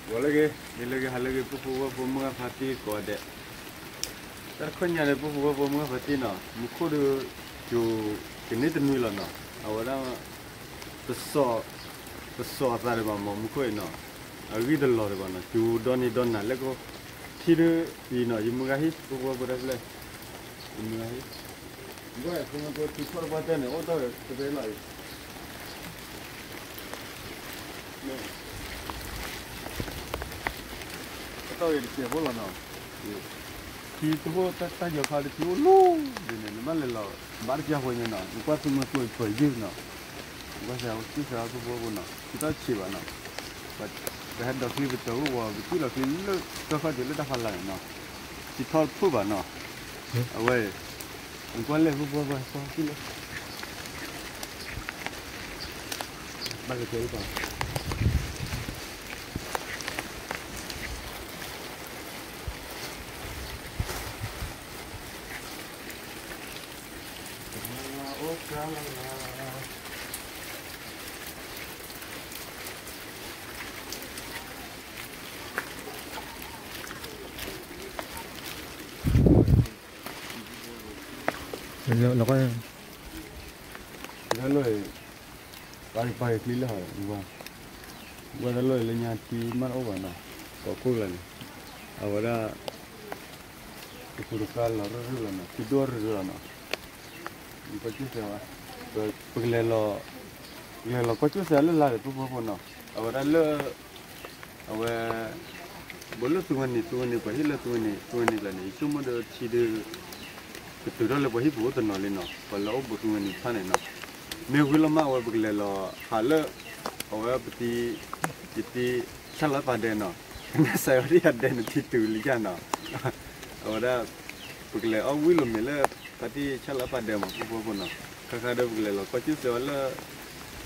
ဂီၤလၢအဂ့ၤ မ့ၢ်လၢအဂ့ၤ ဟါလၢအဂ့ၤ ပုၢ်ဖိဝဲၢ်ဖိမုၢ်ဂၢ်ဖါတံၢ်ကိးဂၤဒဲး, တၢ်တခီညါန့ၣ် ပုၢ်ဖိဝဲၢ်ဖိမုၢ်ဂၢ်ဖါတံၢ်နီၤ မူခိၣ်ဒီး ကၠိၤကန့ၢ်တနွံလီၤနီၤ, အဝဲဒၣ် တစိာ်အသးဒံးဘၣ်မး မူခိၣ်အံၤနီၤ, အဂံၢ်တလီၤဒံးဘၣ်နီၤ ကၠိၤဒီနံၤဒီနၤလၢကီၢ်, ထံဒုးအံၤနီၤ ယမုၢ်ဂၢ်ဟံၣ် ပုၢ်ဖိဝဲၢ်ဖိတၢ်ဖျၢၣ်, ယမုၢ်ဂၢ်ဟံၣ်, ဘၣ် ထံထီၣ်တပှၢ်တၢၢ်န့ၣ် အိၣ်တ့ၢ်တပှဲၤလီၤအံၤ ကတီၢ်ဂ့ၤတစဲးဖိလီၤနီၤ, ထံတဟိၣ်တၢ်ယီၤခါတထံအိၣ်လီၤဒ်န့ၣ် နဘၣ်လဲၤလီၤ ဘၣ်တပျၢ်ဃိညါနီၤ နကွၢ်သူမုၢ်သူအံၤပှဲၤယုၢ်နီၤ, နကွၢ်စၢ်အိၣ်ကံၢ်စၢ်အိၣ်သူဖိဖိနီၤ ထံထီၣ်ဆံးဘၣ်နီၤ, ပဟဲဒီးချံပတၢ်အိၣ်ဝီၤ ပကံၣ်လီၤချံလၢကီၢ်ခီၣ်ကၠိလၢတၢ်ဖးလၢ်န့ၣ်နီၤ, ထံထီၣ်ဖုၣ်ဘၣ်နီၤ, အဝဲ နကွၢ်လဲၣ်ဖိဖိဖိ ကွၢ်ကံၣ်လၢ ဘၣ်ကကဲလၢပှၤ လီၤကွၢ် တၢ်လီၢ်အံၤ ပာ်ပာ်က့ၤချံလၢဟီၣ် ဝါ ဝဲတၢ်လီၢ်အံၤ လၢညါထံမ့ၢ်တအိၣ်ဘၣ်နီၤ ကီၢ်ခိၣ်ကျါန့ၣ် အဝဲဒၣ် တပူၤတဃါလီၤရၢၢ်ရၢၢ်လီၤနီၤ ထံဒိၣ်ရၢၢ်ရၢၢ်လီၤနီၤ ပကစၢ်ဝဲ ပကလဲၤလီၤ ပကလဲၤလီၤကီၢ်ကၠိၣ်စဲးလၢလါဒီး ပုၢ်ဖိဖိနီၤ အဝဲဒၣ်လၢ အဝဲ ဘူးလၢသုဝဲန့ၣ် သုဝဲန့ၣ် ပှၤဟံၣ်လၢသုဝဲန့ၣ် သုဝဲန့ၣ်ကျါန့ၣ် ယဆိကမိၣ်ဒီးထံဒုး ကတုၤထီၣ်လၢပှၤဟံၣ်ပူၤအိၣ်တနီၤလံနီၤ ပှၤလၢအိၣ်ဘူးသုဝဲန့ၣ်တဖၣ်န့ၣ်နီၤ မ့ၢ်ဝံၤလီၤမး အဝဲပကလဲၤလီၤဟးလၢ အဝဲပတံၤ ယတံၤ ဆၣ်လီၤပာ်ဒဲးနီၤ ကနၣ်စၢၤဝဲဒၣ်ယၤဒဲးန့ၣ် ထံတုၤလံယၤနီၤ အဝဲဒၣ် ပကလဲၤအီၣ်ဝံၤလီၤမ့ၢ်လၢ ဖါတံၢ်ဆၣ်လီၤပာ်ဒဲးမး ပုၢ်ဖိဖိနီၤ ခါခါဒီးပကလဲၤလီၤကီၢ်ကၠိၣ်စဲးဝဲလၢ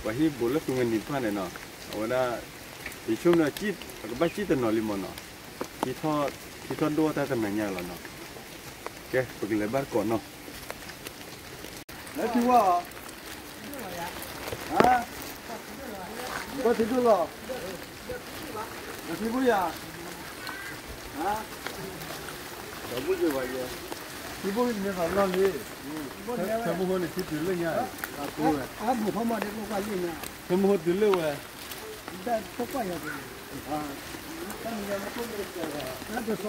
ပှၤဟံၣ်ဘူးလၢသုဝဲန့ၣ်တဖၣ်န့ၣ်နီၤ အဝဲဒၣ် ယဆိကမိၣ် အကဘၣ်စံၣ်တနီၤလံမးနီၤ ထံထီၣ်ဒိၣ်တၢ်တနၤညါလီၤနီၤ ကဲ ပကလဲၤဘၣ်တကိးနီၤ လဲၤထံဝါအီၤ ဟါ ဘၣ်ထံဒိၣ်လီၤ ဒီးထံဘိယၤ ဟါ ဒီးဘိယၤဝဲယဲ ထံဘိန့ၣ်သးလီၢ်လံ ဆၢမုၢ်ဟိန့ၣ် ထံတုၤလၢညါ အါဘူးခီမီၤဒ် ဆၢမုၢ်ဟိတုၤလၢဝဲ တကွၢ်ယၤ တစီၤဝဲတနံၤညါဒ် တနံၤညါပှဲၤလၢမီၢ်ဘၣ် ကွၢ်ကၠူၣ်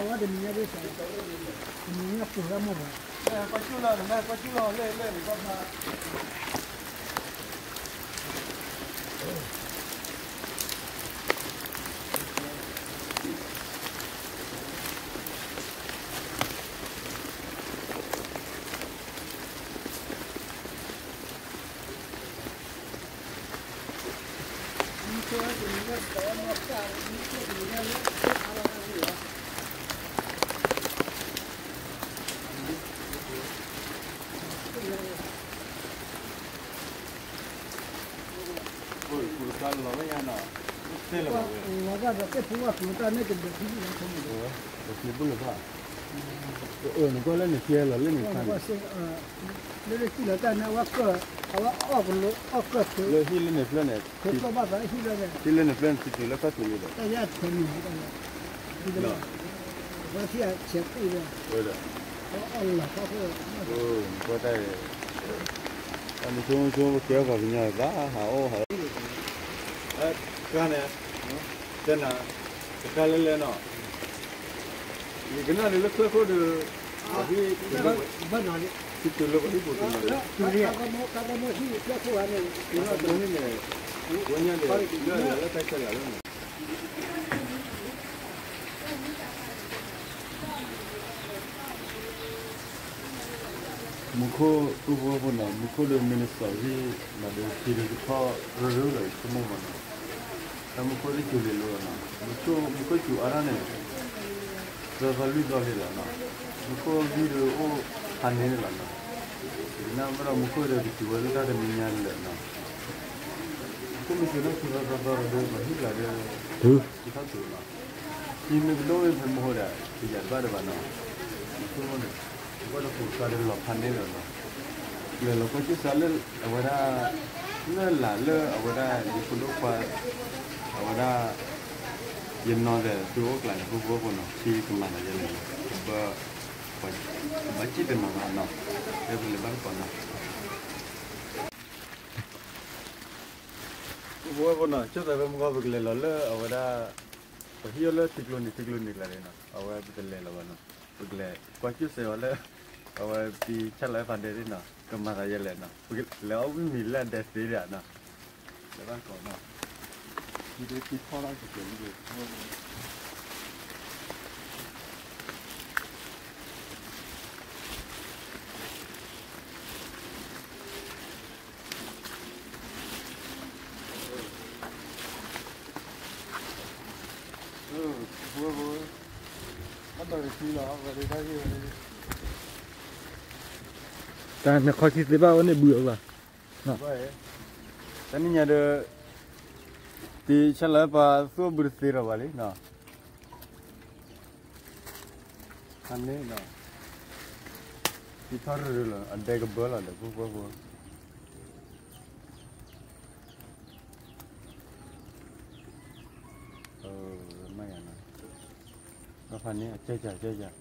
လီၤ နမ့ၢ်ကွၢ်ကၠူၣ်လီၤ လဲၣ်လဲၣ်နကွၢ်ဖး နကွၢ်လၢနထံလီၤလၢနထံန့ၣ် လၢနထံလီၤတၢ်န့ၣ် အဝဲအီၣ်ကလိအီၣ်ကၢၢ် လၢဟံၣ်လၢန့ၣ်ဖျၢၣ်န့ၣ် ဟံၣ်လၢန့ၣ်ဖျၢၣ်န့ၣ် ထံတုၤလၢကီၢ်တုၤလံဒီး တၢ်ယါထွဲမုၢ်တၢ်ယါ ဝဲဆံးဆဲးပ့ၢ်ဝဲ ဝဲဒီး အီၣ်လၢ်ဖးဖိ ကွၢ်တၢ်အံၤ တၢ်မုဆိမုဆိ ပကဲပှၤကညီဘၣ် ဟးအိၣ်ဟး တၢ်န့ၣ် တဲနၤ တခါလဲၣ်လဲၣ်နီၤ ယကနၣ်ဒ်လၢချၢခိၣ်ဒီး ပှၤဟံၣ် ထံတုၤလၢပှၤဟံၣ်ပူၤတနီၤ တ�ၢ်ကမူဟံၣ်န့ၣ် ဝဲညါန့ၣ် လၢအလၢတၢ်ခဲလၢာ်လၢန့ၣ် မူခိၣ် ပုၢ်ဖိဖိနီၤ မူခိၣ်ဒီးမ့ၢ်နစီၤဟံၣ် မၤဒီးထံဒုးကထီၣ်ရၢၢ်ရၢၢ်လီၤ ယဆိကမိၣ်မးနီၤ တၢ်မူခိၣ်ဒ်ကၠိၤလ့ၤလိၤလီၤနီၤ မူခိၣ်ကၠိၤအါထီၣ်န့ၣ် သၢသီလွံၢ်သီလံလီၤနီၤ မူခိၣ်ဂံၢ်ဒီးအိၣ်ဖးန့ၣ်န့ၣ်လီၤနီၤ ယကနၣ်မ့ၢ်ဒီးမူခိၣ်ဒီးကစူၤဝဲလၢတၢ်တနံၤညါလၢာ်နီၤ မူခိၣ်မ့ၢ်စူၤန့ၣ် သၢသီသီသီဒီး ပှၤဟံၣ်ကျါဒီး တုၤထီၣ်တုၤလီၤ ထံမ့ၢ်ကဒိၣ်မ့ၢ်ဖဲမဟိဒီး တယာ်တဘၣ်ဒီးဘၣ်နီၤ မူခိၣ်န့ၣ် မူခိၣ်တပူၤဃါဒီးလီၤဖးန့ၣ်လီၤနီၤ လဲၤလီၤကီၢ်ကၠိၣ်စၢလၢ အဝဲဒၣ် လၢလၢ်လၢအဝဲဒၣ် ယဖိဒိၣ်ခွါ အဝဲဒၣ် ယနီၢ်ဒီးသုအိၣ်ကျါန့ၣ် ပှၤဖိဖိဖိနီၤ ထံကမၤသးယဲလဲၣ်နီၤ, ကဘၣ်, ကဘၣ်စံၣ်တနီၤဘၣ်နီၤ, လၢပလဲၤဘၣ်တကိးနီၤ. ပှၤဖိဖိဖိနီၤ ကၠိသးဖဲမုၢ်ဂီၤ ပကလဲၤလီၤလၢအဝဲဒၣ်, ပဟံၣ်အိၣ်လၢထံကျိနံၤ ထံကျိနံၤကျါန့ၣ်နီၤ, အဝဲပတလဲၤလီၤဘၣ်နီၤ, ပကလဲၤကွၢ်ကၠိစဲးအီၤလၢ အဝဲပှၤဆၣ်လီၤဖးဒဲးနီၤ ကမၤသးယဲလဲၣ်နီၤ, ပကလဲၤအီၣ်မ့ၤလၢအဒဲးသ့ဒၣ်နီၤ. လၢဘၣ်ကီးနီၤ, ဒ်ထံဖီလၢကစဲးန့ၣ် တၢ်နခီခံသ့ဘၣ်ဝဲန့ၣ်ဘုးအဂၤ, တနံၤညါဒီး, တံဆၣ်လီၤပှၤသူၣ်အဘုတသ့ဒီးဘၣ်လံနီၤ, ဖဲန့ၣ်, တံထီၣ်ရူၤရူၤလီၤ အဒဲကဘၢလီၤဒီး ပှၤဖိဖိ မၤယၤနီၤ, ဘၣ်ဖးန့ၣ် အကၢကၢ်ကၢကၢ်,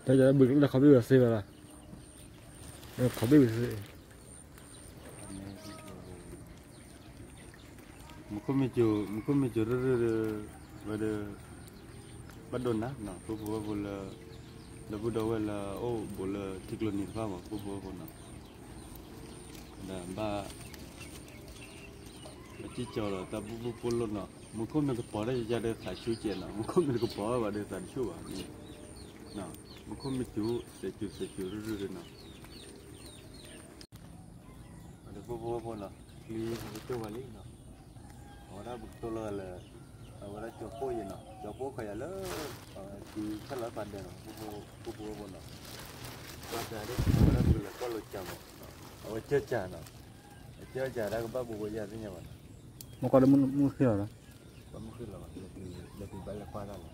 တၢ်ယၤလၢဘုးလၢခီဘ့ၣ်ဝဲသ့ဝဲလီၤ, ခီဘ့ၣ်ဝဲသ့, မူခိၣ်မ့ၢ်စိၤ မူခိၣ်မ့ၢ်စိၤရူၤရူၤဒီး, ဝဲဒီး, ဘၣ်ဒိနၤနီၤ ပှၤဖိဝဲဖိလၢ, ဒီပုၢ်ဒီဝဲၢ်လၢအအိၣ်ဘူးလၢထံကျိနံၤတဖၣ်မး ပှၤဖိဝဲဖိနီၤ, ဒီးဘၣ် ပစံၣ်ကၠီၤဒီးတၢ်ဘူၣ်ဘူၣ်ပိၢ်လိၣ်နီၤ မူခိၣ်မ့ၢ်ကပီၤတၢ်ယၤဒီးသးဆူကဲးနီၤ မူခိၣ်မ့ၢ်ကပီၤဘၣ်ဒီးသးတဆူၣ်ဘၣ်, မူခိၣ်မ့ၢ်စိၤ စဲးစိၤစဲးစိၤရူၤရူၤဒီးနီၤ ဒီးပှၤဖိဝဲဖိနီၤ ချံပကတိၢ်ဝဲလံနီၤ, အဝဲဒၣ်ပကတိၢ်လီၤလၢ, အဝဲဒၣ်ကၠီၤပိၢ်ယဲနီၤ ကၠီၤပိၢ်ခီယၤလၢ, အဝဲသံဆၣ်လီၤဖးဒဲးနီၤ ပှၤဖိဝဲဖိနီၤ, ဘၣ်သးဒ် အဝဲဒၣ်ပကလဲၤကွၢ်လိာ်ကၠးမး, အဝဲကၢကၠးနီၤ, အကၢကၠးဒၣ်ကဘၣ်ဘူးဝဲယၤသ့ၣ်ညါဘၣ်နီၤ, မ့ၢ်ကွၢ်ဒီးမုၢ်ဃ့ၢ်လီၤဒီး, ဘၣ်မုၢ်ဃ့ၢ်လီၤဘၣ်, လဲၤတုၤဘၣ်လဲၤကွၢ်တၢ်လီၤ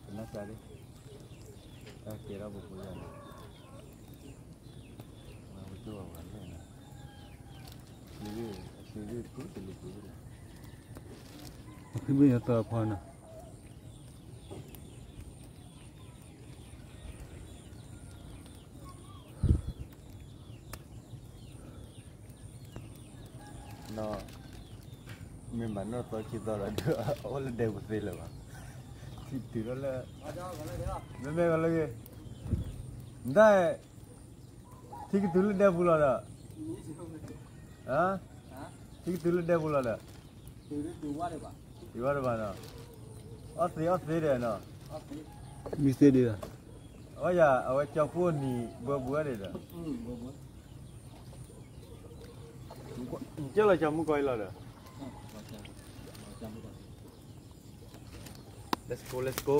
ပနၢ်စၢ်ဒၣ်, တၢ်ကဲထီၣ်ပဖိယၤန့ၣ်, ဝဲကၠိဝဲဝဲလဲၣ်, အချံဂ့ၢ်တကူတလံၤကူ, အချံဘ့ၣ်ညါသၢဖီနီၤ မ့ၢ်မၤနီၢ်သီဆံသီလီၤဒီး အအိၣ်လၢဒဲပူၤသ့လၢၤဘၣ်, ထံတုၤထီၣ်လၢ, မ့မ့ၢ်ဂီၤလၢဂ့ၤ, နတၢ်, ထံကတုၤလၢဒဲပူၤလီၤဒီး, ထံကတုၤလၢဒဲပူၤလီၤဒီး, ယဝဲတဘၣ်နီၤ, အီၣ်သ့အီၣ်သ့ဒီးနီၤ, မံသ့ဒံးလီၤ, အဝဲယၤ အဝဲကၠီၤဖိနံၤဘၢဘူးဝဲဒံးဒီး ကၢလီၤကၠီၤမုၢ်ကီၢ်အံၤလီၤဒီး, let's go, let's go,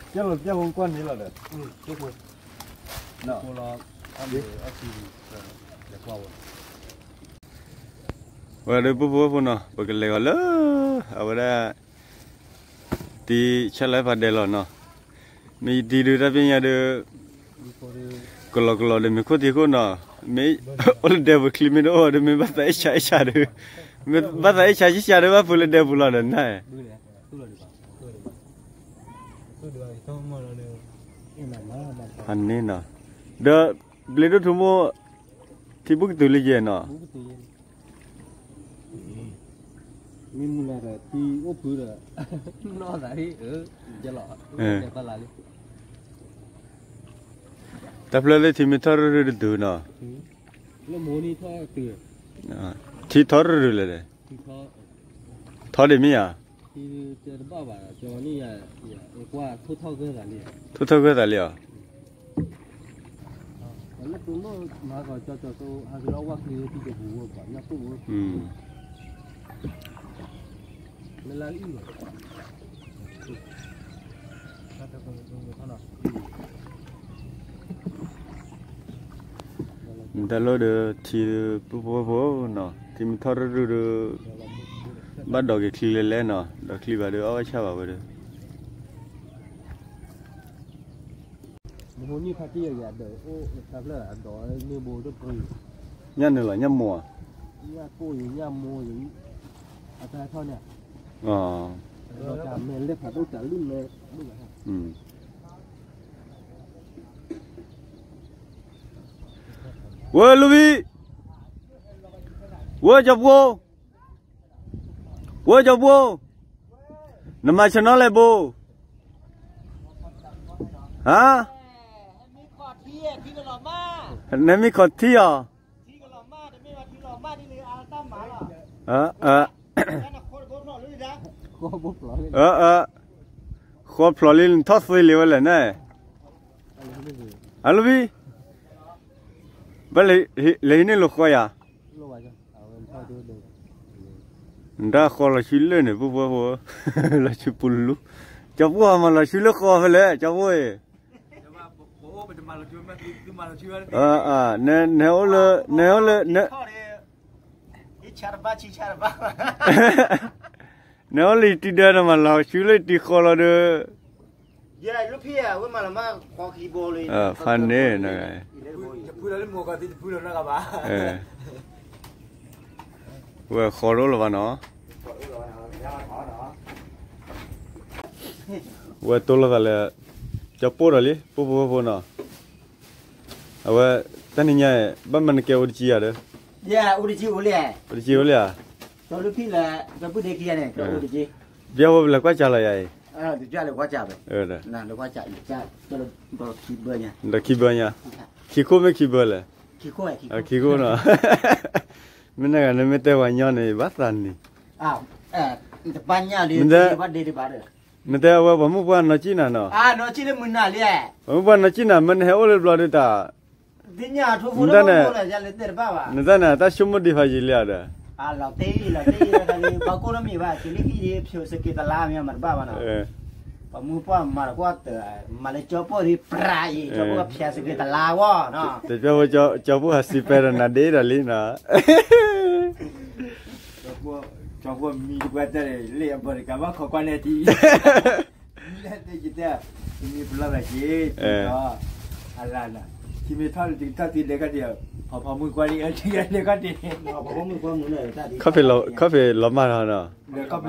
ကၠီၤလီၤပျၢ်ဖိကွၢ်န့ၣ်လီၤဒီး, ဝဲဒီးပှၤဖိဝဲဖိနီၤ ပကလဲၤဂီၤလၢ, အဝဲဒၣ် တံဆၣ်လီၤဖးဒဲးလီၤနီၤ, မ့ၢ်ယတံၤဒုးတၢ်ပညါဒီး, ကလီကလီဒီးမ့ၢ်ခိၣ်ထံးခိၣ်နီၤ, မ့ၢ်အိၣ်လၢဒဲပူၤချံမ့ၢ်တအိၣ်ဒီး မ့ၢ်ဘၣ်သးအ့ၣ်ဆါအ့ၣ်ဆါဒီး, မ့ၢ်ဘၣ်သးအ့ၣ်ဆါဆံဆါဒီး ဘၣ်ဖုးလၢဒဲပူၤလီၤဒီးနၤ, ဖးန့ၣ်နီၤ, ဒီးဘျ့ဒိၣ်ထူမိၣ်, ထံဘူၣ်ကတုၤလံယဲၢ်နီၤ မ့ၢ်မုၢ်လၢ်ဒီး ထံအိၣ်ဖုဒီး, နီၢ်သးဟ့ၣ်, ယလီၤ, တၢ်ဖျၢၣ်လၢထံမ့ၢ်ထီၣ်ရူၤရူၤတတုၤနီၤ, လၢမိၢ်န့ၣ်ထီၣ်တုၤ, ထံထီၣ်ရူၤရူၤလဲၣ်ဒီး, ထီၣ်ဒံးမ့ၢ်ဧါ, တဘၣ်ဘၣ်, ကွၢ်ထိၣ်ထီၣ်ဂၢၢ်သးလံ, ထိၣ်ထီၣ်ဂၢၢ်သးလံဧါ နတၢ်လီၢ်ဒီးထံဒီး ပူဖိဖိနီၤ ထံမ့ၢ်ထီၣ်ရူၢ်ရူၢ်ဒီး ဘၣ်ဒိးက့ၤချံလဲၤလဲၣ်နီၤ ဒီးချံဘၣ်ဒီးအီၣ်ဝဲဆၣ်ဘၣ်ဝဲဒီး ဟိနံၣ်ဖါတံၢ်ယၤဒီးအိၣ်တၢ်ဖျၢၣ်အဒီးန့ၢ်ဘိတပှ့ၤ, ညၣ်နုာ်လီၤ ညၣ်မိၢ်ဧါ, ညၣ်ကိၢ်ယညၣ်မိၢ်ယ, အတၢ်ထီၣ်န့ၣ်, ဒီးတၢ်မဲာ်လဲၣ်ဖးဒိၣ်တၢ်လံမဲာ်, ဝဲလူဘံ, ဝဲကၠီဖိ, ဝဲကၠီဖိ, နမၤဆၢနီၤလဲၣ်ဘိ, ဟါ, နမ့ၢ်ခီၣ်ထံအီၤ, ဃီဖျိးလံနထီၣ်သ့လံဝဲလဲၣ်န့ၣ်, အလူဘံ, ဘၣ်လဲၤဟံးန့ၢ်လိာ်ဃီယၤ, နတၢ်ဃီလီၤဆူလၢၢ်န့ၣ် ပူဖိဖိ, လီၤဆူပူလူလူ, ကၠီဖိမၤလီၤဆူလၢဃီဖဲလဲၣ် ကၠီဖိအံၤ, နအိၣ်လၢ, နအိၣ်လၢ, နအိၣ်လၢယတံၤဒၢနမၤလီၤဆူလၢယတံၤဃီလီၤဒီး, ဖါန့ၣ်, ဝဲဃီတအိၣ်လၢၤဘၣ်နီၤ, ဝဲတိၢ်လိာ်သးလၢ, ကၠီဖိဒီးလံ ပူဖိဖိနီၤ, အဝဲ, တၢ်နံၤညါ, ဘၣ်မနုၤကဲအိၣ်တကံယၤဒီး, အိၣ်တကံအိၣ်လံဧါ, ဘၣ်ဝဲပလဲၤကွၢ်စးလီၤယၤအံၤ, ဒီးခံဘၢညါ, ခံခိၣ်မ့ၢ်ခံဘၢလဲၣ်, ခံခိၣ်နီၤ, မ့ၢ်နဂၤန့ၣ်မ့ၢ်တဲပှၤညီန့ၣ် ဘၣ်သးနံၤ, နတဲအဝဲပှၤမုၣ်ပှၢ်နီၢ်ကံၣ်နၤနီၤ, ပှၤမုၣ်ပှၢ်နီၢ်ကံၣ်နၤနီၤ, မ့ၢ်ပှၤနီၢ်ကံၣ်နၤ မ့ၢ်နဟဲအိၣ်လၢဘျီဒီးတၢ်, နတၢ်န့ၣ် တၢ်ဆိကမိၣ်ဒံးဖးယံာ်လံဧါဒီး, လီၤတ့ၢ်လီၤတ့ၢ်လီၤတ့ၢ်, ပှၤကိးနီတမံၤဘၣ် ကလံၤခံယံာ် ဖျိးစက့ၤတလါမ့ၢ်မၤတဘၣ်ဘၣ်နီၤ, ပှၤမုၣ်ပှၢ်မၤတကွၢ်တၢ်, မၤလၢကၠီဖိဒံးပြးအံၤ ကၠီဖိကဖျိးစက့ၤတလါဝဲနီၤ, တကၠီဖိ, ကၠီဖိဟးစံးပဲဒီးနၤဒ့ဒီးလံနီၤ, ကၠီဖိမံတကွၢ်တၢ်န့ၣ် လၢအဘၢၣ်တကးဘၣ်ခိးကွၢ်န့ၣ်ထံ မံလၢတဲယတဲ, မံပလီၢ်သးက့ၤ, အလၢန, ထံမ့ၢ်ထီၣ်လၢတကထီၣ်သံလဲၤခီၣ်ဒံး, ဖီဖီမုၣ်ကွၢ်ဒံး လဲၤခီၣ်ဒံး, ခီၣ်ဖံးလီၤမၢ်ထီၣ်နီၤ, ခီၣ်ဖံးအိၣ်ဘၣ်ယလံ, လဲၤ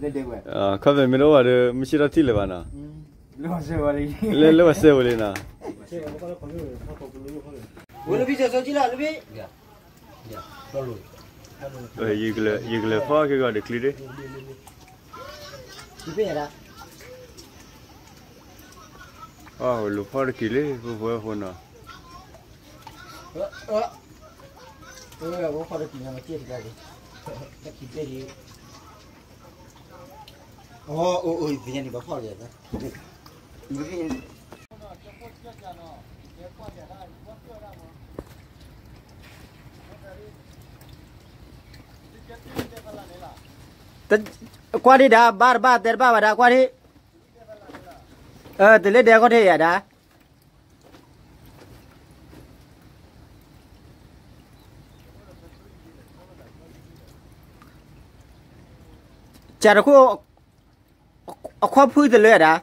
ဒဲးဝဲ, ခီၣ်ဖံးမ့ၢ်တအိၣ်ဘၣ်ဒီး မုၢ်ဆ့ၣ်ထီၣ်ထံၣ်လၢၤဘၣ်နီၤ, လၢလၢဝဲစဲဝဲလံနီၤ, ဝဲလၢဖံးစီၤစီကံလီၤ, လၢဖံး ယကလဲၤဖီၣ်က့ၤဂီၤဒီးချံဒၣ်, အလူၤဖီၣ်တကံၤလံ ဖိဖိဖိနီၤ, ကွၢ်ဒံးဒၣ် ဘၣ်တဘၣ်တဲတဘၣ်ဘၣ်ဒၣ် ကွၢ်ဒံး, တလၢဒဲးခီၣ်ထံးယၤဒၣ်, ကၢ်တခိၣ်, အခီၣ်ဖုၣ်တလၢဒၣ်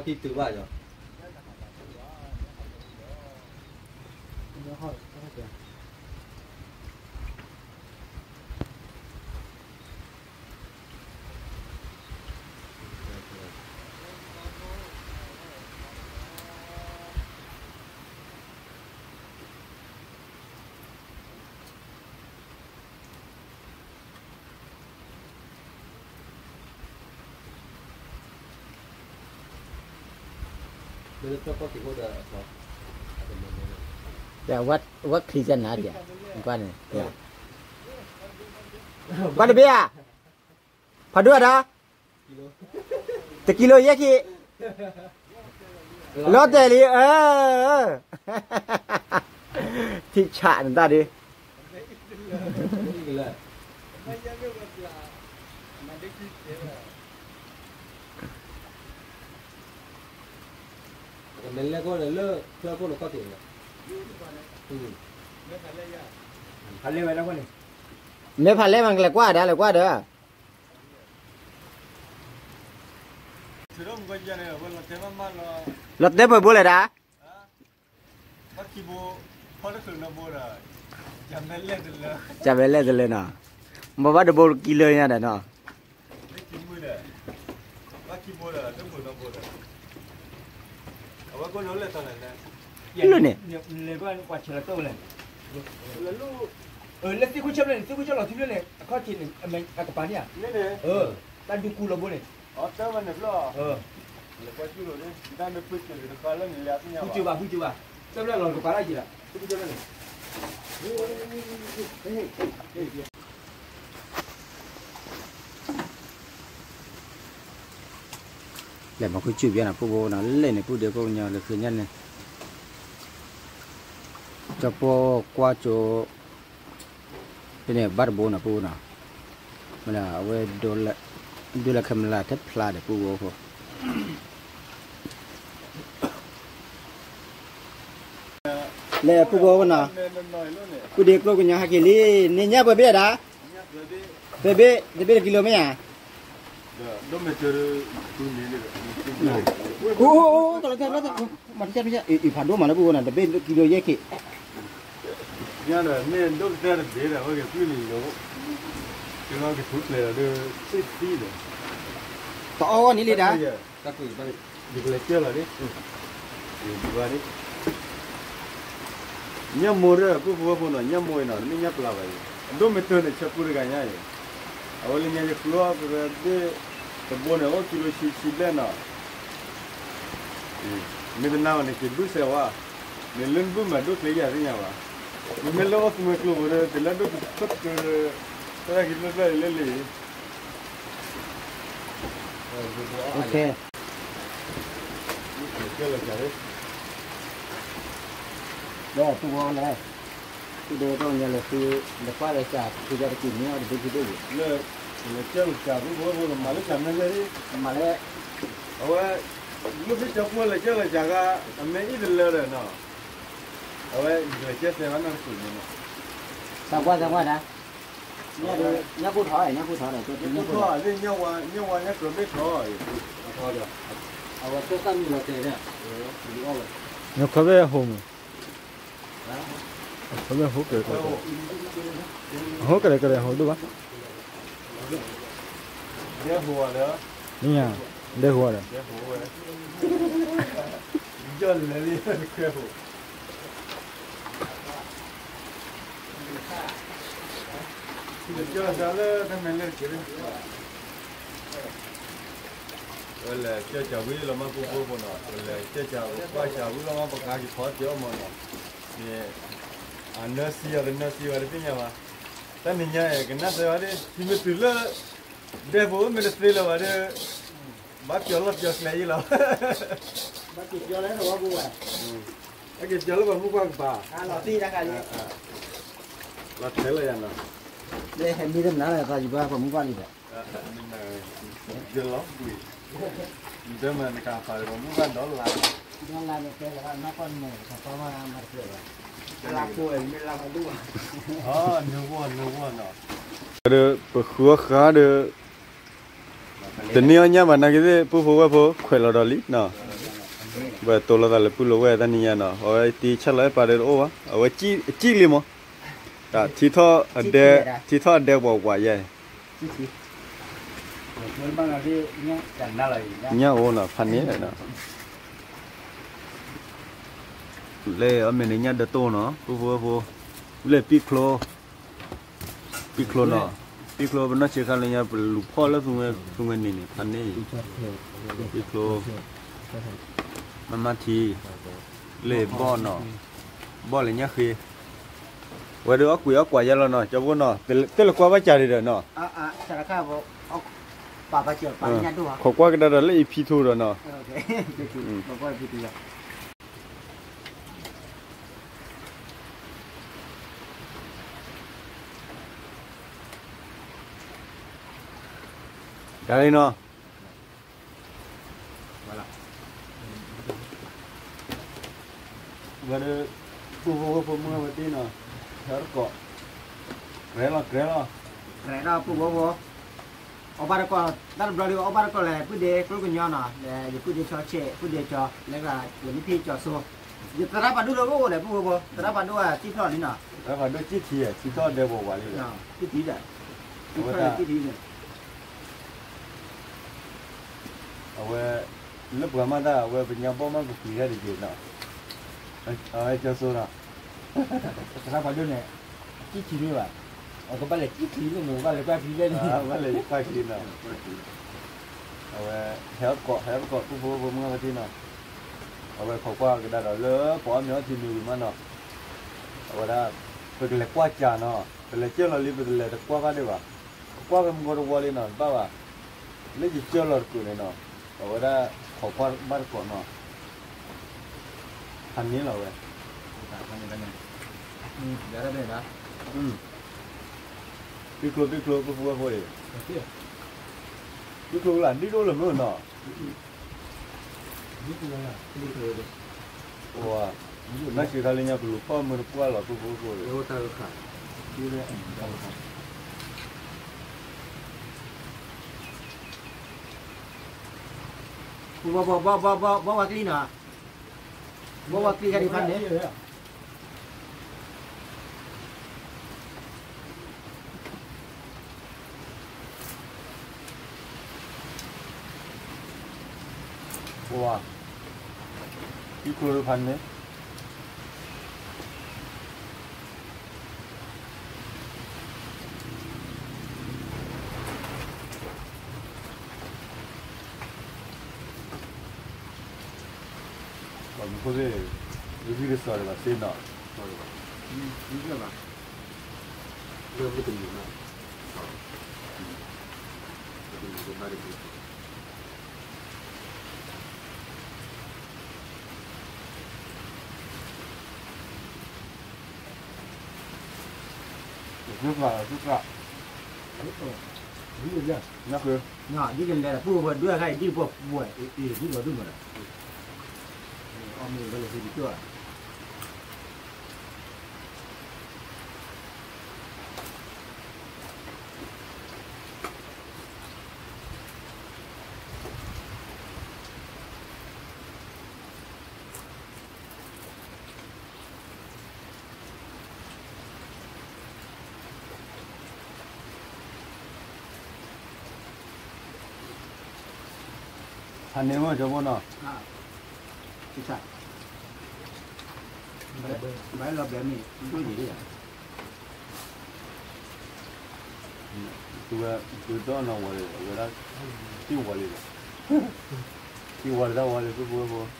ခီၣ်ထံးတုၤဘၣ်ယီၤ, ဝဲချံစဲနၤဒံး, ကွၢ်န့ၣ်, ကွၢ်တဘ့ၣ်ဧါ, ဖးဒိၣ်အတၢ်, တကံလိယဲၢ်ခံ, လီၤတဲာ်လံ, ထံဆးနတၢ်ဒုး, က နလဲၤကွၢ်လၢချၢခိၣ်နခီၣ်ထံးန့ၣ်, ဖးလဲၢ်ဝဲဒၣ်ဃိန့ၣ်, မ့ၢ်ဖးလဲၢ်မး ကလဲၤကွၢ်ဒီး လဲၤကွၢ်ဒီး လီၤတဲပှဲၤဘိလဲၣ်ဒၣ်, ကၢ်မဲလဲၣ်တလၢနီၤ, ဘၣ်ဘၣ်တဘိကံလၢညါဒီးနီၤ, လၢန့ၣ်, လၢသ့ၣ်ခိၣ်ဆၢဖျၢၣ်န့ၣ် သ့ၣ်ခိၣ်ဆၢလီၤထံဖျၢၣ်န့ၣ် အခီၣ်ထံးန့ၣ် အကပၤန့ၣ်ဧါ, တၢ်ဒုးကူလီၤဘိန့ၣ်, ဃုကၠိဘၣ် ဃုကၠိဘၣ်, သၢဖျၢၣ်လီၤကပၤလၢ်က့ၤဒီး ဃုကၠိဖျၢၣ်န့ၣ် လဲၤမၤဃုကၠူၣ်ဘၣ်နီၤ ပုၢ်ဖိနီၤ လဲၣ်န့ၣ် ပုၢ်ဒ့ဖိကညီလၢခံညါန့ၣ်, ကၠီပိာ်ကွၢ်ကၠိ, ဖဲန့ၣ်ဘၣ်တဘိနီၤ ပုၢ်ဖိနီၤ, မ့ၢ်ဒၣ်အဝဲ ဒိလၢခဲမလၢထဲဖျါဒီး ပုၢ်ဖိဖိ လဲၤပုၢ်ဖိနီၤ, ပုၢ်ဒ့ကျိကညီဟဲက့ၤလံ, န့ၣ်ညၣ်ပှဲၤဘ့ၣ်ဒၣ်, ပှဲၤဘ့ၣ် တဘ့ၣ်တကံလိမ့ၢ်ဧါ, အိၣ် မၤတကဲ အံၤ ဖးဒိၣ်မးလၢပုၢ်ဖိနီၤ တဘ့ၣ်တကံလိယဲၢ်က့ၤ, ညါဒီးမ့ၢ်ဒိၣ်ကတၢၢ်တဘ့ၣ်ဒီး အဝဲက့ၤပျုၢ်န့ၣ်လီၤ, ကလီကထူၣ်ဖျဲးဒီး စ့ၢ်သံဒီး တအီၣ်ဂီၢ်န့ၣ်လံဒၣ်, ယကလဲၤကၢၢ်လီၤဒ်, ညၣ်မိၢ်ဒီး ပုၢ်ဖိဝဲၢ်ဖိနီၤ ညၣ်မိၢ်အံၤနီၤ တမ့ၢ်ညၣ်ပျၢ်ဘၣ်အံၤ, အဒိၣ်မ့ၢ်တၢၢ်န့ၣ် ဆၢပူတဂၤညါအံၤ, အဝဲလၢညါယကျိအကရၢဘ့ၣ်တဘိန့ၣ် အိၣ်ကံလိဆံဆံဘျဲၣ်နီၤ မ့ၢ်တနာ်ဘၣ်န့ၣ် က့ၤဘုၣ်စဲးဝါ, မ့ၢ်လၢနဘုၣ်မးဒိၣ်ချ့ယၤသ့ၣ်ညါဘၣ်, မ့မ့ၢ်လၢအိၣ်သူမွဲကျိဖိဒီး တလဲၤဒိၣ်တဖျၢၣ်, တၢ်က့ၤဖျၢၣ်ဖျၢၣ်လၢလံ, ကဲလီၤကၢ်လၢ, ဒီးပုၢ်ဖိလဲၣ်, ပုၢ်ဒ့ကညီလၢသု, ဒီးကွၢ်လၢကၢ် သုကတက့ၤမ့ၢ်အီၤတဘ့ၣ်ခံဘ့ၣ်, လၢ, လဲၤကၢ်လီၤကၢ် ပုၢ်ဖိဖိ မၤလၢကၢ်မ့ၢ်ဂ့ၤ, မၤလၢ, အဝဲ, မ့ၢ်ဖဲကၠီဖိလဲၤကၢ်လီၤကၢ်ဂၤ, အမ့ၢ်အံၤတလၢဒီးနီၤ, အဝဲ, လဲၤကၢ်စဲးဘၣ်နီတစူၣ်န့ၣ်, သးကွၢ်သးကွၢ်ဒၣ်, ညၣ်ဖိထီၣ်, ညၣ်ဖိထီၣ်ဒီး, ညၣ်ဖိထီၣ်, ညၣ်ဝါညၣ်ကျိၤဘ့ၣ်ထီၣ်, အဝဲသၢသၣ်မုၢ်လီၤတဲာ်, ညၣ်ခီဘ့ၣ်ဟိမး, ခီဘ့ၣ်ဟိကဲၤ, ဟိကလဲၤကလဲၤဟိဒိၣ်ဘၣ်, ဒဲဟိဝဲဒီး, နညါ, ဒဲဟိဝဲဒီး, ယီၢ်လဲၤလံ, ကဲဟိ ကၠီသးလၢတၢ်မဲာ်လၢက့ၤ, ဝဲလဲၤကၢ်ကၢ်ဝံၤလီၤမး ပုၢ်ဖိဖိနီၤ, ဝဲလဲၤကၢ်ကၢ်ကွၢ်ကၢ်ဝံၤလီၤမး ပကဟးက့ၤဖီတ့ၢ်အီၣ်မးနီၤ, န့ၣ်, အနၢၤစံယၤတနၢၤစံယၤတသ့ၣ်ညါဘၣ်, တၢ်နံၤညါအံၤ ကနၣ်စၢၤဝဲဒၣ် ထံမ့ၢ်တုၤလၢ ဒဲဖိမ့ၢ်တသ့လၢၤဘၣ်ဒီး, ဘၣ်ပျီၤလီၢ်ပျီၤကျဲအံၤလီၤ, ဘၣ်က့ၤပျီၤလၢပှၤမုၢ်ကွၢ်ကပၤ, ဘၣ်က့ၤပျီၤလၢပှၤမုၢ်ကွၢ်ကပၤ, လီၤထဲလၢယၤနီၤ, ဟဲမံတနၤလၢယဘၣ်ပှၤမုၢ်ကွၢ်လံဒီး, ယလီၤကွံာ်, ဒၢမၤနကပၤပှၤမုၢ်ကွၢ်ဒီလါ, ဒီလါန့ၣ်တဲလီၤဘၣ်နီၢ်ကီၢ်န့ၣ် ပှၤမၤတဖျၢၣ်ဘၣ်, လါဖိမ့ၢ်လါမၤဒိၣ်ဘၣ်, နဂီၢ်နဂီၢ်နီၤ, ဒီးပဃုအီၣ်ဃာ်ဒီး တန့ၢ်အီၣ်ညၣ်ဘၣ်နာ်က့သ့ၣ် ပုၢ်ဖိဝဲၢ်ဖိခွဲးလီၤဒီးလံနီၤ, ဝဲတိၤလိာ်သးလၢပုၢ်လၢဝဲၢ်တၢ်နံၤညါနီၤ, အဝဲတံၤဆၣ်လီၤအဲၣ်ပာ်ဒီးတအိၣ်ဘၣ်, အဝဲကံၣ်လံမး, ထံထီၣ်အဒဲ, ထံထီၣ်အဒဲပှၤပှၤယဲၢ်, ညၣ်အိၣ်နီၤ ဖးန့ၣ်နီၤ, လၢအီၣ်မ့ၢ်န့ၣ်ညၣ်ဒၢတိၢ်နီၤ ပုၢ်ဖိဝဲၢ်ဖိ, လၢပံၣ်ချိ, ပံၣ်ချိနီၤ, ပံၣ်ချိပနီၢ်ဆံးခါလၢညါ ပလူၤဖီၣ်လၢသူငွဲန့ၣ်န့ၣ် ဖးန့ၣ်, ပံၣ်ချိ, မၤမၤထံ, လၢဘီၣ်နီၤ, ဘီၣ်လၢညၣ်ဃ့, ဝဲဒၣ်အီၣ်ကွံာ်အီၣ်ကွၢ်ယဲလီၤနီၤ ကၠီဖိနီၤ, တလဲၤကွၢ်ဘၣ်ကၢ်ဒံးဒီးနီၤ, ခိးကွၢ်ကဒါဒီးလၢအံၤဖံထူဒီးနီၤ တၢ်လံနီၤ, ဒီး ပုၢ်ဖိဝဲၢ်ဖိမုၢ်ဝဲတ့ၢ်နီၤ, ဟဲတကိး, ကြဲလီၤ ကြဲလီၤ, ကြဲလီၤ ပုၢ်ဖိဝဲၢ်ဖိ, အီၣ်ဘၣ်တကိး, တၢ်တဘျီဒီး အီၣ်ဘၣ်တကိးလဲၣ် ပုၢ်ဒ့ကျိကညီနီၤ, ဒီးယပုၢ်ဒ့ဆီဆဲး ပုၢ်ဒ့ကၠီ လၢကလံဖံကၠီဆိ, ယသရၣ်ဖးဒိၣ်လၢအိၣ်အိၣ်ဒီး ပုၢ်ဖိဖိ သရၣ်ဖးဒိၣ်ကံၣ်ဖျီၣ်လံနီၤ, သရၣ်ဖးဒိၣ်ကံၣ်ထံဧါ ထံထီၣ်ဒဲးဝးဝးလံ, ကံၣ်ထံဒီး, အဝဲ ကံၣ်ထံန့ၣ် အဝဲ လၢပှၤမၤတၢ် အဝဲပညါဘီၣ်မးပပှ့ၤတၢ်တက့ၢ်နီၤ, အဝဲကၠီဆိနီၤ, သရၣ်ဖးဒိၣ်န့ၣ် ကံၣ်ထံန့ၣ်ဘၣ်, အကဘၣ်လဲၤကံၣ်ထံန့ၣ် ကဘၣ်လဲၤကွၢ်ချံလဲၣ်န့ၣ်, ဘၣ်လဲၤကွၢ်ချံနီၤ, အဝဲ ဟဲတကိး ဟဲတကိး ပုၢ်ဖိဝဲၢ်ဖိမုၢ်ဝဲတ့ၢ်နီၤ, အဝဲခိးကွၢ်ကဒါဒီးလၢပှၤအီၣ်မ့ၤအီထံမ့ၤဝံၤမးနီၤ, အဝဲဒၣ် ပကလဲၤကွၢ်ကၢ်နီၤ, ပလဲၤကၢၢ်လီၤလံ ပတလဲၤတကွၢ်ဘၣ်ဒံးဘၣ်, ပကွၢ်ဖဲမုၢ်ကီတဝီလံနီၤ တဘၣ်ဘၣ်, လၢယကၢၢ်လီၤတကိးန့ၣ်နီၤ, အဝဲဒၣ်ခိးကွၢ်ဘၣ်တကိးနီၤ, ဖးန့ၢ်လီၤဝဲ, ပံၣ်ကျိ ပံၣ်ကျိ ပုၢ်ဖိဝဲၢ်ဖိအံၤ, ပံၣ်ကျိလၢ ဒ်ဒိၣ်လၢမုၢ်နီၤ နၢ်စံးခါလၢညါ ပလူၤဖီၣ်မုၢ်တပှၢ်လီၤ ပုၢ်ဖိဝဲၢ်ဖိအံၤ, ဘီဝဲကျံနီၤ, ဘီဝဲကျံခါဒံးဖးန့ၣ် ပှၤ, ပံၣ်ကျိဖးန့ၣ်, ပှၤမူခိၣ်သ့ၣ်, ယဂံၢ်တစီၤဒံးဘၣ်သ့ၣ်နီၤ, လၢမုၢ်တနံၤမး, တနံၤတဘၣ်တနံၤ ဒ်ကလဲၤဒၣ်ပှၤဝဲဒွဲၣ်ခါအံၤ ဒ်ပှၤဝဲ, အီၣ်မ့ၤဝဲလဲၤဟံးတကၠိၢ်, ဖးန့ၢ်မ့ၢ်ကၠီဖိနီၤ, ဘၣ်လီၤဘဲမ့ၢ်ဒိၣ်ယံၤလံဧါ, သုဝဲ, သုဒီနီၢ်ဝီၤလံ အဝဲဒၣ်, သံဝီၤလံဒီး, သံဝီၤလံတၢ်ဝီၤလံ ပုၢ်ဖိဝဲၢ်ဖိ ဝံၢ်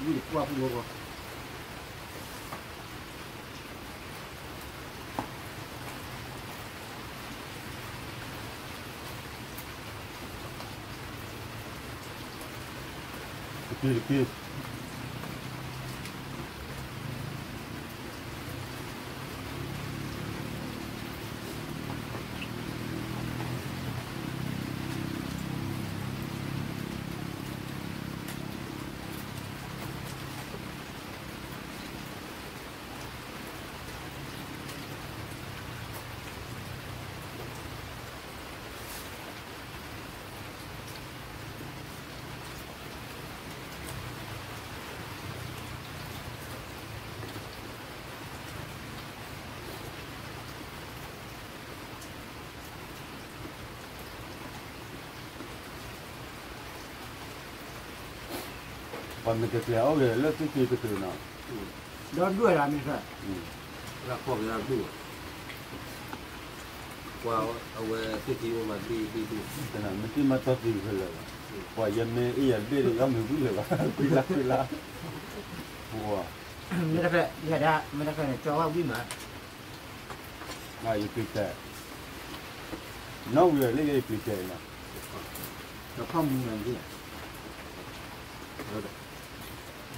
ဒီးကွၢ်ဖိဝဲၢ်ဖိ တက့ၢ် တက့ၢ်. ပှၤမ့ၢ်ကကျဲၤအီၣ်ဂ့ၤလၢသ့ၣ်သံကတၢၢ်နီၤ, ဒီဒူၣ်ဝဲဒၣ်မ့ၢ်ဆၢ, လၢခီၣ်က့ၤဒၣ်ဒူၣ်ဝဲ, ပှၤအဝဲသ့ၣ်သံအိၣ်မးဘ့ၣ်ဘ့ၣ်ဘ့ၣ်, မ့ၢ်သ့ၣ်မၤတီၢ်သံဖဲလဲၣ်လီၤ, ပှၤယမ့ၢ်အ့ၣ်ယၤတဘ့ၣ်ဒီး ယီၢ်မ့ၢ်ဝံၤလၢၤဘၣ် ခွံလါခွံလါ, ပှၤ, မ့ၢ်တဖဲ, ယဲဒၣ်, မ့ၢ်တဖဲန့ၣ် ကၠီဝဲဝံၣ်မး ယကျံၤတဲာ်, နီၣ်ဝံၤလၢယကျံၤတဲာ်နီၤ, ဒီးဖီၣ်မူနၤန့ၣ်, ဒီး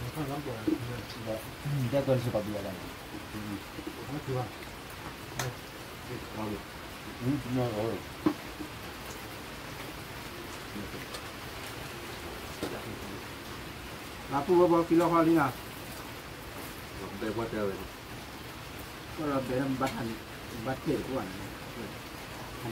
တဲကီးစ့ၢ်ကီးပယီၤတၢ်န့ၣ်, အပူၤဝဲဘီကံလီၤဃီလံနီၤ, ဘၣ်တဲဘၣ်န့ၣ်, ဘၣ်တဲတအိၣ်ဘၣ်န့ၣ်,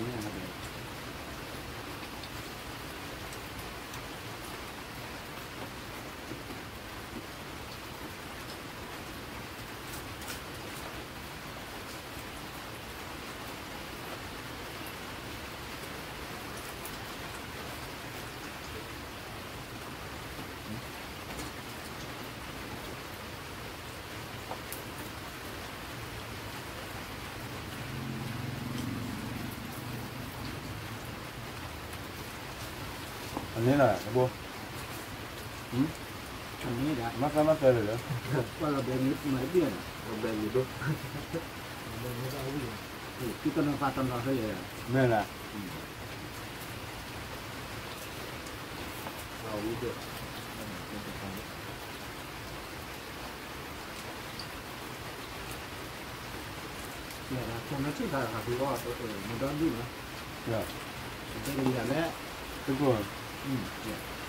အန့ၣ်လီၤ, တဘိ, မၤသးမၤသးလၢာ်လၢ, ဘဲမုၢ်ဒိၣ်, တနီၤဖးတနီၤဖဲလဲၣ်, မ့ၢ်လၢ သုးကီၢ်လၢညါပလူၤအီၤ ပှၤတက့ၤကျါသိမးနီၤ, ဘျီက့ၤနီၤ, ပှၤအီၣ်ကလဲၤအ့ၣ်သုဘျဲၣ်ဖိဖိ,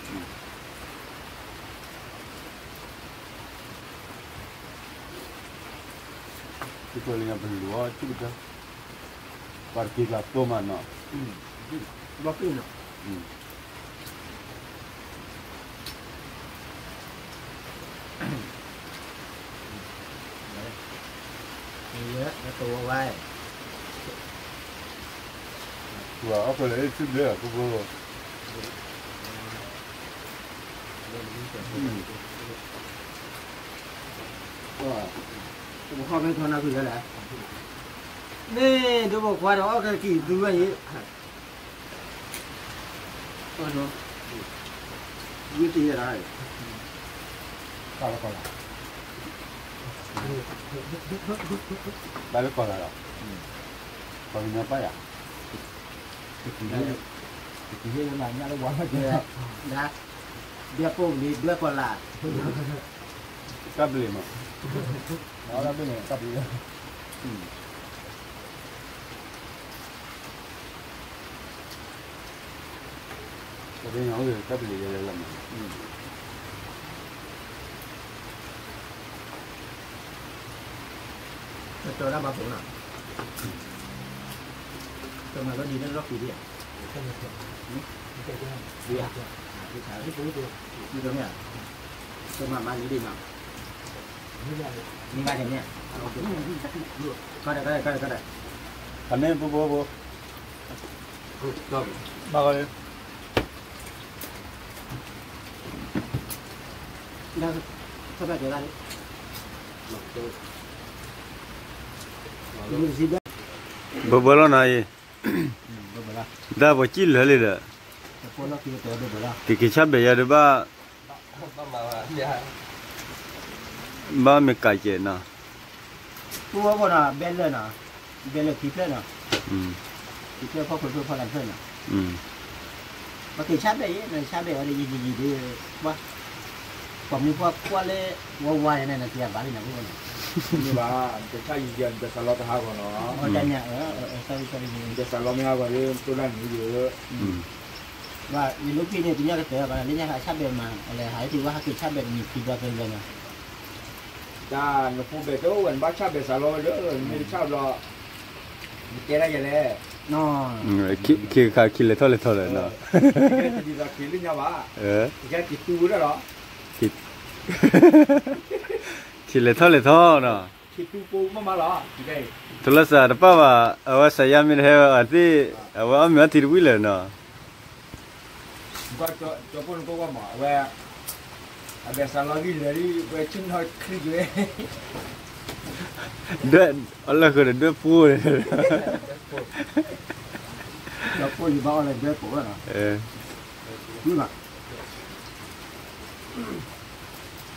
ပခီဖဲထီနၢ်ခုၣ်လဲၣ်, မ့ၢ်ဒိၣ်ပိာ်ခွါဒီးအီၣ်ကဲကံၢ်သူဝဲအံၤ ဝံတယဲၢ်ဒီး, ဘၣ်လၢကီၢ်လၢ်, ဘၣ်လၢကီၢ်လၢ်ဒီး, ပှၤကညီပၢ်ယၤ, တက့ၤဟ့ၣ်လၢမၤညၣ်လၢဝါမး, ဒ်ပိာ်လံဒွဲၣ်ကီၢ်လၢ်, ကပလံၤမး, ကပလံၤ ပှၤကညီအိၣ်ဒီးကပလံၤလၢလၢမး, တၢ်ဒၣ်ဘၣ်ဖိနီၤ, တမၤလီၤဒ်န့ၣ်လီၢ်ခံဒံးဧါ, ဒ်ဧါ, မ့ၢ်တမ့ၢ်ဧါ, တမၤမၤလံဒ်နီၤ, မ့ၢ်ဘၣ်တမ့ၢ်ဧါ, ကီၢ်ဒီး ကီၢ်ဒီး ကီၢ်ဒီး, ဖးန့ၢ်ဖိဖိဖိ ဘၣ်ဂီၤလံ, ဘၢဘၢလီၤနၤအံၤ, ဒၣ်ပှၤစံၣ်လၢာ်လံဒီး, ကက့ၤဆၣ်ဘဲၣ်ယၤဒီးဘၣ်, ဘၣ်မ့ၢ်ကးကဲးနီၤ, ပူဝဲဘၣ်နီၤ ဘဲလၢာ်နီၤ, ဘဲလၢာ်ခံဖျၢၣ်နီၤ, ခံဖျၢၣ်ဖီခိၣ်ဖျၢၣ်ဖီလၢ်ဖျၢၣ်နီၤ, ပက့ၤဆၣ်ဘဲၣ်အံၤ နဆၣ်ဘဲၣ်အီၤဒီးယံာ်ယံာ်ယံာ်ဒီး, ပှၤမူပှၤကွၢ်လၢ ဝါဝါန့ၣ် နက့ၤအဘၣ်လံနီၤ, မ့ၢ်ဘၣ်, နကဆၣ်ယံာ်ယံာ် နကစးလီတဟးဂီၤနီၤ, နကစးလီမ့ၢ်ဟးဂီၤဒီး တိၢ်ဒၣ်နံၤဒီး ဘၣ် ယလိၣ်ဖံးန့ၣ် ပညၣ်ကတၢၢ်ဘၣ် လၢညါဟးဆၣ်ဘဲၣ်မး အလဲၤဟးဟဲက့ၤဝဲဟးက့ၤဆၣ်ဘဲၣ်တနံၤခံဘျီသၢဘျီညါ, တၢ်နဖိဘဲၣ်တအိၣ်ဝဲ နဘၣ်ဆၣ်ဘဲၣ်စးလီဝဲဒီး နမ့ၢ်တဆၣ်ဘျီ နတဲဒၣ်ယဲလဲၣ်, ခံခါခံလဲၤထီၣ်လဲၤထီလီၤနီၤ, တဒ်သိးခံလၢညါဘၣ်, ကဲက့ၤတူဝဲဒၣ်လီၤ, ခံလဲၤထီၣ်လဲၤထီနီၤ, ခံတူပိမးမးလီၤ, ထလၢစးတပၣ်ဘၣ်, အဝဲစးယါမ့ၢ်တဟဲဝဲအီၤသ့ၣ်, အဝဲအီၣ်မ့ၤအီထံတဝံၣ်လၢာ်နီၤ ကၠီဖိနကိးကွၢ်မး အဝဲ အဘဲစးလီဂံၢ်လၢာ်လံ ဝဲဆ့ၣ်နီၤချံက့ၤဝဲ, ဒွဲၣ်အီၣ်လၢဃုာ်ဒီးဒွဲၣ်ပူန့ၣ်, ဒွဲၣ်ပူဘၣ်အီၣ်လၢဒွဲၣ်ပူဘၣ်နီၤ,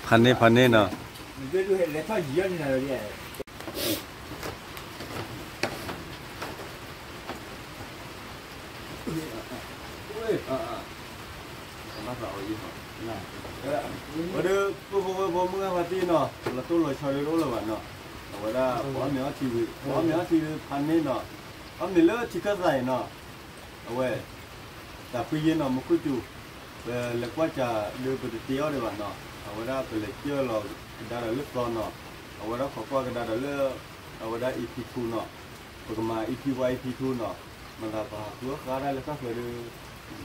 ဖးန့ၢ်ဖးန့ၢ်နီၤ မၤသးအီၤယံၤဟီ အဝဲဒၣ် ပုၢ်ဖိဝဲၢ်ဖိမုၢ်ဂၤဖါတံၢ်နီၤ လီၤတိၢ်လီၤဆီဒီးတအိၣ်လၢၤဘၣ်နီၤ, အဝဲဒၣ်ပအီၣ်မ့ၤအီထံဝံၤ ပအီၣ်မ့ၤအီထံဒီးဖးန့ၢ်နီၤ, အီၣ်မ့ၤလၢထံခၢၣ်သးအံၤနီၤ, အဝဲ တၢ်ဖှံယ့နီၤ မူခိၣ်စူၤ, ပလဲၤကွၢ်စၢ်ဒီးပတတ့အီၣ်ဒံးဘၣ်နီၤ, အဝဲဒၣ်ပလဲၤကၢၢ်လီၤကဒါဒီးလၢသီနီၤ, အဝဲဒၣ်ခိးကွၢ်ကဒါဒီးလၢ အဝဲဒၣ် EP two နီၤ, ပကမၤ EP one EP two နီၤ, မၤသးပဟးဃုအီၣ်ဃာ်ဒၣ်လၢတၢ်ဃၢၤဒီး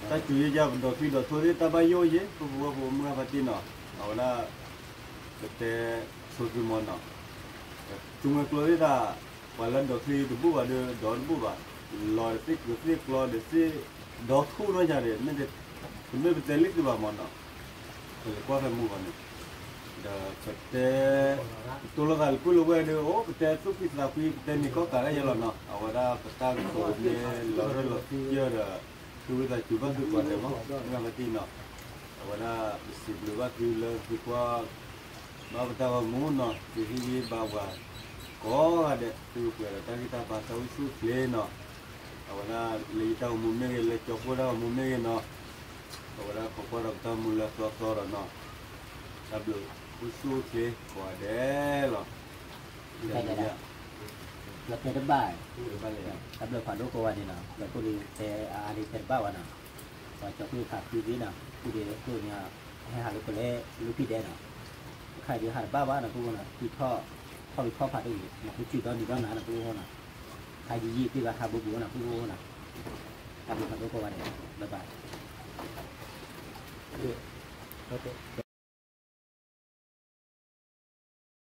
တၢ်စူၤယ့ယါပဒီးချံဒီးထိသ့ၣ် တၢ်ဘၣ်ယိၣ်ယ့ ပုၢ်ဖိဝဲၢ်ဖိမုၢ်ဂၤဖါတံၢ်နီၤ, အဝဲဒၣ် ပတဲဆိသုမီၤနီၤ, သူမွဲကျိသ့ၣ်တၢ် ပှၤလၢဒီးချံတဘူၣ်ဘၣ်ဒီး ဒီတဘူၣ်ဘၣ်, လီၤဒီးသ့ၣ်ကျိသ့ၣ်ကျီဒီးသ့ၣ် ဒီထူၣ်နီၢ်ယၤဒီး တမ့ၢ်ပတဲလံသုဘၣ်မီၤနီၤ, ပလဲၤကွၢ်ဖဲမူဘၣ်န့ၣ်, ဒီးပတဲ တိၢ်လိာ်သးလၢပုၢ်လၢဝဲၢ်ဒီး အိၣ်ပတဲသူၣ်ဖှံသးဖှံ ပတဲန့ၢ်ကီၢ်ကးဒၣ်ယဲလီၤနီၤ, အဝဲဒၣ်ပတၢ်ကတိၤမ့ၢ်လီၤရၢၢ်လီၤစၢၤဒီး သူၣ်ဝံသးစူၤဘၣ်သုကိးဂၤဒဲးမီၤ မုၢ်ဂၤဖါတံၢ်နီၤ, အဝဲဒၣ်ပစံးဘျုးဘၣ်သုလၢသုကွၢ် ဘၣ်ပတၢ်ဂီၤမူနီၤ, သုဟ့ၣ်ဂံၢ်ဘါပှၤ ကိးဂၤဒဲး သုပှဲၤဒီးတၢ်ဂံၢ်တၢ်ဘါ တၢ်အိၣ်ဆူၣ်အိၣ်ချ့နီၤ, အဝဲဒၣ်လၢယတၢ်ဂီၤမူမ့ၢ်ဂ့ၤ လၢကၠီဖိတၢ်ဂီၤမူမ့ၢ်ဂ့ၤနီၤ, အဝဲဒၣ်ခိးကွၢ်ဒီးပတၢ်မူလၢအသီသီဒီးနီၤ, တၢ်ဘျုးအိၣ်ဆူၣ်အိၣ်ချ့ကိးဂၤဒဲးလီၤ, တဲတဘၣ် တၢ်ဘျုးဖးဒိၣ်ကိးဂၤဒဲးနီၤ, ပှၤကိးဒံးတဲအါအါဒံးတဲတဘၣ်ဘၣ်နီၤ, ပှၤကၠီၤကွံာ်ခးသံသ့နီၤ, ကုၢ်ဒံးအကျိၤန့ၣ် ဟဲဟးလၢပလဲၤလၢဖံဒဲးနီၤ, ခါအံၤဒုးဟးတဘၣ်ဘၣ်နီၤ ပုၢ်ဖိနီၤ, ထံထီၣ်ထီၣ်ဖံးထီၣ်ဖးဒိၣ်န့ၣ် နၢ်ဟူစုဒီနံၤဒီနၤနီၤ ပုၢ်ဖိနီၤ, ခါယံာ်ယံာ်သ့ၣ်ဘၣ်ဟးဘူးဘူးနီၤ ပုၢ်ဖိနီၤ, တၢ်ဘျုးဖးဒိၣ်ကိးဂၤဒဲး bye bye.